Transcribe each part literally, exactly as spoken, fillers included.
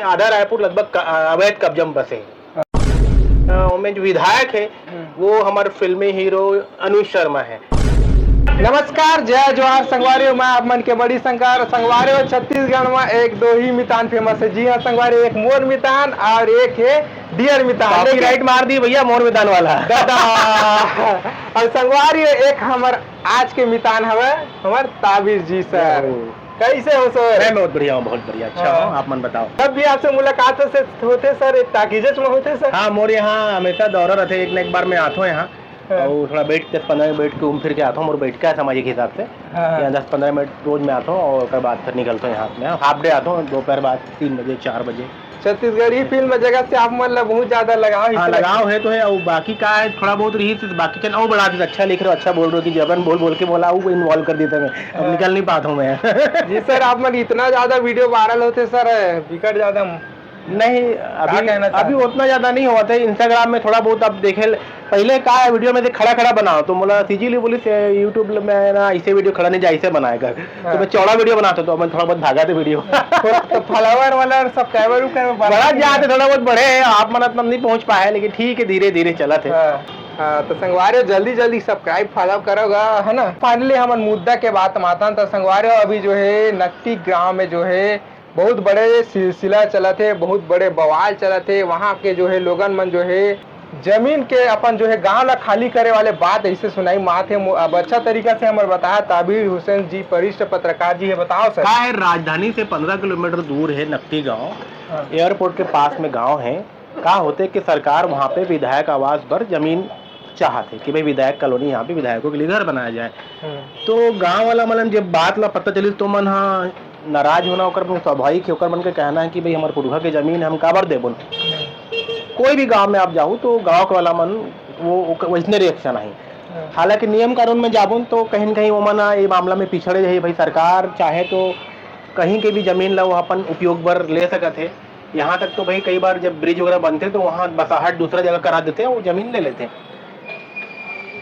आधा रायपुर लगभग क-, अवैध कब्जा में बसे। अ, ओमे जो विधायक है, हम्म। वो हमारे फिल्मी हीरो अनुज शर्मा है। नमस्कार, जय जोहार संगवारी हो, मैं आप मन के बड़ी शंकर। संगवारी हो, छत्तीसगढ़ में एक दो ही मितान फेमस है। जी हाँ संगवारी, एक मोर मितान और एक है डियर मितान। कॉपीराइट मार दी भैया मोर मितान वाला। दादा। और संगवारी हो, एक हमर आज के मितान हवे हमर ताबिश जी सर। ओ। कैसे हो सर? मैं बहुत बढ़िया हूँ, बहुत बढ़िया, अच्छा हाँ। हूँ, आप मन बताओ। जब भी आपसे मुलाकात हो से, होथे सर, एक ताकिजच में होथे सर? हाँ, मोर यहाँ हमेशा दौरा रहथे, एक न एक बार मैं आथो यहाँ। हाँ। और थोड़ा बैठ, दस पन्द्रह मिनट बैठ के घूम फिर के आथो, मोर बैठका है सामाजिक हिसाब से। हाँ, हाँ। यहाँ दस पन्द्रह मिनट रोज मैं आथो और ओकर बाद फिर निकलथो यहाँ से। मैं हाफ डे आथो, दोपहर बाद तीन बजे, चार बजे। छत्तीसगढ़ी फिल्म जगत से आप मन ला बहुत ज्यादा लगाव है, हाँ, इसे लगाव है तो है। और बाकी का है, थोड़ा बहुत रही तो बाकी चैनल और बढ़ा देते, अच्छा लिख रहे हो, अच्छा बोल रहे हो, कि जबरन बोल बोल के बोला, वो इन्वॉल्व कर देते मैं, अब हाँ। निकल नहीं पाता हूँ मैं। जी सर, आप मन इतना ज्यादा वीडियो वायरल होथे सर, बिकट ज्यादा। नहीं, का अभी कहना अभी चाहते? उतना ज्यादा नहीं होवत है। Instagram में थोड़ा बहुत आप देखे, पहले का है, वीडियो में से खड़ा खड़ा बनाओ, तो मोला सीजी ली बोलिस, YouTube में ना ऐसे वीडियो खड़ा नहीं जाए, ऐसे बनाए कर। हाँ। तो मैं चौड़ा वीडियो बनाता, तो मैं थोड़ा बहुत भागा थे वीडियो। तो, तो फॉलोअर वाला और सब्सक्राइबर उकर बढ़ा बढ़ा जाते, थोड़ा बहुत बढ़े हैं, आप मन अतना नहीं पहुंच पाए, लेकिन ठीक है, धीरे धीरे चलत है। हाँ। हाँ, तो संगवारी हो, जल्दी जल्दी सब्सक्राइब फॉलो करोगा, है ना। फाइनली हमन मुद्दा के बात मातन, तो संगवारी हो, अभी जो है नकटी गांव में जो है बहुत बड़े सिलसिला चलत हे, बहुत बड़े बवाल चलत हे। वहाँ के जो है लोगन मन जो है जमीन के अपन जो है गांव ला खाली करे वाले बात ऐसे सुनाई मात हे। मो-, अब अच्छा तरीका से हमर बताया ताबिश हुसैन जी, वरिष्ठ पत्रकार जी है, बताओ सर। का है, राजधानी से पन्द्रह किलोमीटर दूर है नकटी गांव, हाँ। एयरपोर्ट के पास में गांव है। का होथे कि सरकार वहाँ पे विधायक आवास बर जमीन चाहत हे कि भाई विधायक कॉलोनी यहाँ पे विधायकों के लिए घर बनाया जाए। हम्म। तो गांव वाला मन जब बात ला पता चलिस तो मन हा नाराज होना ओकर मन स्वाभाविक है। ओकर मन के कहना है कि भाई हमर पुरखा के जमीन हम काबर देबो? हम्म। कोई भी गांव में आप जाहू तो गांव के वाला मन वो ओकर वैसने रिएक्शन आही। हम्म। हालांकि नियम कानून में जाबो तो कहीं न कहीं वो मन ये मामला में पिछड़े रही। भाई सरकार चाहे तो कहीं के भी जमीन ला वो अपन उपयोग बर ले सकत है। यहाँ तक तो भाई कई बार जब ब्रिज वगैरह बनते तो वहाँ बसाहट दूसरा जगह करा देते हैं, वो जमीन ले लेते हैं।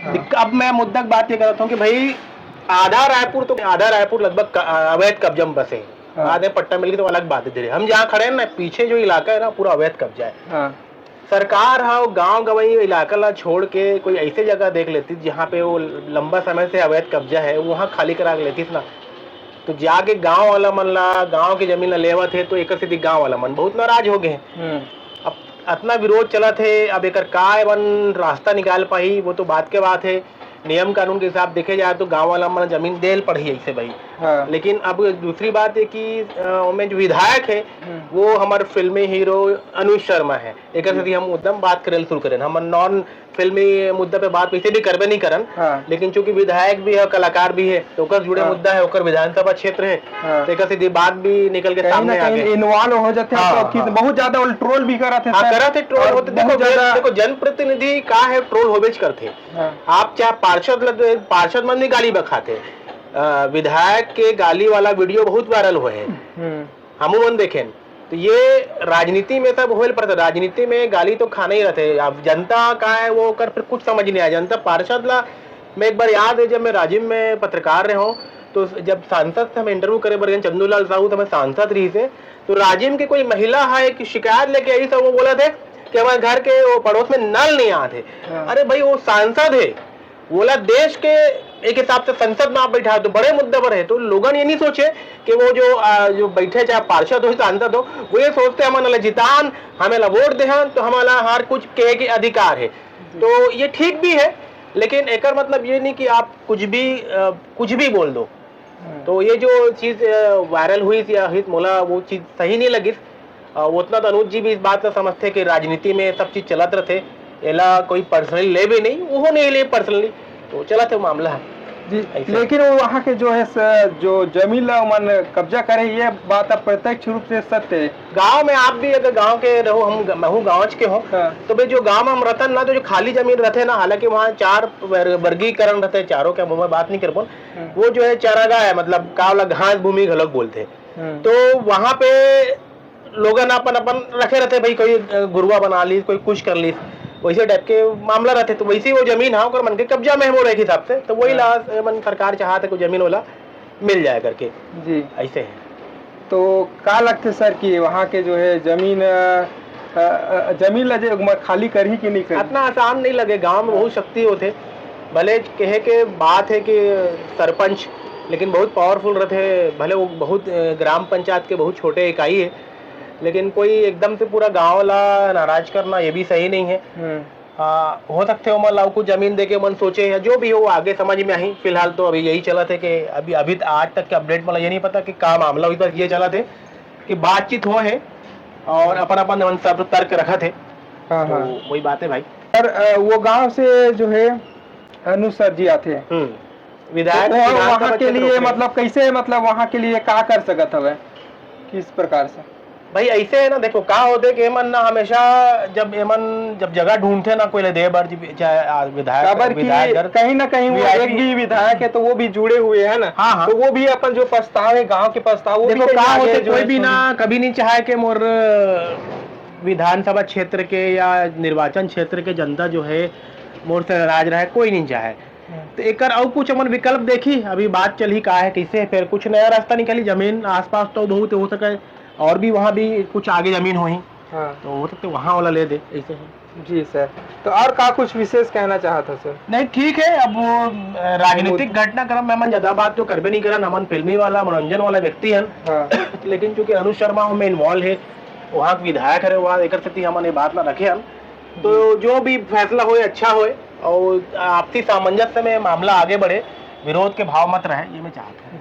हाँ। दिक्क-, अब मैं मुद्दा की बात ये करता हूँ कि भाई आधा रायपुर तो, आधा रायपुर लगभग क-, अवैध कब्जा में बसे। हाँ। आधे पट्टा मिल गए तो अलग बात है। धीरे हम जहाँ खड़े हैं ना, पीछे जो इलाका है ना, पूरा अवैध कब्जा है। हाँ। सरकार हा वो गांव गंवई इलाका ला छोड़ के कोई ऐसे जगह देख लेती जहाँ पे वो लंबा समय से अवैध कब्जा है, वहाँ खाली करा के लेती ना। तो जाके गांव वाला मन ला, गांव के जमीन ला लेवत हे, तो एकर सेती गांव वाला मन बहुत नाराज हो गए हैं। हम्म। अब अतना विरोध चलत हे, अब एकर का एमन रास्ता निकाल पाही, वो तो बात के बात है। नियम कानून के हिसाब देखे जाए तो गांव वाला मन जमीन देल पड़ही ऐसे भाई। हाँ। लेकिन अब दूसरी बात ये कि, अ, ओमे जो विधायक है, हम्म। वो हमर फिल्मी हीरो अनुज शर्मा है। एकर हम्म। सेती हम एकदम बात करे ल शुरू करेन। हमन नॉन फिल्मी मुद्दा पे बात वैसे भी करबे नहीं करन, हाँ। लेकिन चूंकि विधायक भी है, कलाकार भी है, तो ओकर जुड़े हाँ। मुद्दा है, ओकर विधानसभा क्षेत्र है, हाँ। तो एकर सेती बात भी निकल के कहीं ना सामने आ कहीं गए। इन्वॉल्व हो जाते हैं, हाँ, तो कि हाँ। बहुत ज्यादा वो ट्रोल भी करत हे हाँ, सर। करत हे, ट्रोल और होते। बहुत देखो, ज्यादा जनप्रतिनिधि का है, ट्रोल होबेच करथे। हाँ। आप चाहे पार्षद लग, पार्षद मन भी गाली बखाथे। अ, विधायक के गाली वाला वीडियो बहुत वायरल हुए है। हम्म। हमू मन देखेन। तो ये राजनीति में सब होल पड़ता, राजनीति में गाली तो खाना ही रहता है। अब जनता का है वो ओकर फिर कुछ समझ नहीं आया। जनता पार्षद ला, मैं एक बार याद है जब मैं राजिम में पत्रकार रहे हूँ, तो जब सांसद से हम इंटरव्यू करे बर गए, चंदूलाल साहू तो हमें सांसद रही थे, तो राजिम की कोई महिला है एक शिकायत लेके आई, तो वो बोला थे कि हमारे घर के वो पड़ोस में नल नहीं आते। हाँ। अरे भाई वो सांसद है, वोला देश के एक हिसाब से संसद में आप बैठा तो बड़े मुद्दे पर है, तो लोगन ये नहीं सोचे कि वो जो, आ, जो बैठे चाहे पार्षद हो, सांसद हो, वो ये सोचते हमन ला जितान, हमें ला वोट देहन, तो हमारा हर कुछ कहे के अधिकार है। तो ये ठीक भी है, लेकिन एकर मतलब ये नहीं कि आप कुछ भी, आ, कुछ भी बोल दो। हम्म। तो ये जो चीज, अ, वायरल हुई थी, अ, हित मोला वो चीज सही नहीं लगिस। अ, उतना तो अनुज जी भी इस बात ला समझते कि राजनीति में सब चीज चलत रहते, एला कोई पर्सनली ले भी नहीं, वो नहीं ले पर्सनली, तो चलत हे मामला। जी, ऐसे। लेकिन वो वहाँ के जो है स-, जो जमीन ला मन कब्जा करे, ये बात अब प्रत्यक्ष रूप से सत्य है। गांव में आप भी अगर गांव के रहो, हम ग-, मैं हूँ गांव के हूँ, हाँ। तो भाई जो गांव में हम रहते हैं ना, तो जो खाली जमीन रहते हैं ना, हालांकि वहाँ चार वर्ग-, वर्गीकरण रहते हैं, चारों के मैं बात नहीं कर पाऊँ, हम्म। वो जो है चारागाह है, मतलब का वाला घास भूमि घलोक बोलते हैं। हम्म। तो वहाँ पे लोगन अपन, अपन रखे रहते भाई, कोई, अ, गुरुआ बना ली, कोई कुछ कर ली, वैसे टाइप के मामला रहते। तो वैसे ही वो जमीन है, ओकर मन के कब्जा में है, वो रहे हिसाब से, तो वही हाँ। ला, अ, मन सरकार चाहत है, कोई जमीन वाला मिल जाए करके। जी। ऐसे है। तो का लगथे सर कि वहाँ के जो है जमीन, अ, अ, अ, जमीन ला जे म-, खाली करही कि नहीं करही? अतना आसान नहीं लगे, गांव में बहुत शक्ति होथे। भले कहे के बात है कि सरपंच, लेकिन बहुत पावरफुल रहथे। भले वो बहुत, अ, ग्राम पंचायत के बहुत छोटे इकाई है, लेकिन कोई एकदम से पूरा गांव ला नाराज करना, ये भी सही नहीं है। हम्म। आ, हो सकथे ओमन ला कुछ जमीन देके ओमन सोचे या जो भी हो, आगे समझ में आही। फिलहाल तो अभी यही चलत है कि अभी, अभी त-, आज तक के अपडेट मोला ये नहीं पता कि का मामला होई, बस ये चलत है कि बातचीत हो है और अपन अपन मन सब तर्क रखत है। हाँ, तो हाँ। वही बात है भाई। सर, अ, वो गांव से जो है अनुज सर जी आथे। हम्म। विधायक, तो विधानसभा वहाँ के क्षेत्र लिए होथे। मतलब कैसे, मतलब वहाँ के लिए का कर सकत हवे, किस प्रकार से? भाई ऐसे है ना, देखो का होथे कि एमन ना हमेशा जब एमन जब जगह ढूंढथे ना कोई ले दे बर, जी, चाहे आ, विधायक, काबर कि विधायक घर, कहीं ना कहीं वो V I P एक भी विधायक है तो वो भी जुड़े हुए हैं ना। हाँ, हाँ। तो वो भी अपन जो प्रस्ताव है, गांव के प्रस्ताव, वो भी देखो कहीं का आगे होथे, जो कोई है भी सुन- ना कभी नहीं चाहे कि मोर विधानसभा क्षेत्र के या निर्वाचन क्षेत्र के जनता जो है मोर से नाराज रहे, कोई नहीं चाहे। हम्म। तो एकर अउ कुछ हमन विकल्प देखी, अभी बात चलही का है, कैसे है, फिर कुछ नया रास्ता निकली। जमीन आसपास तो बहुत हो सके और भी वहाँ भी कुछ आगे जमीन होही, हाँ। तो हो सकते वहाँ वाला ले दे, ऐसे है। जी सर, तो और का कुछ विशेष कहना चाहत हो सर? नहीं, ठीक है, अब वो, अ, राजनीतिक घटनाक्रम में हमन ज्यादा बात तो करबे नहीं करन, हमन फिल्मी वाला, मनोरंजन वाला व्यक्ति हन। हाँ। लेकिन चूंकि अनुज शर्मा ओमे इन्वॉल्व है, वहाँ के विधायक हरे, वहाँ एकर सेती हमन ये बात ला रखे हन। तो जो भी फैसला होए, अच्छा होए और आपसी सामंजस्य में मामला आगे बढ़े, विरोध के भाव मत रहे, ये मैं चाहत हूँ।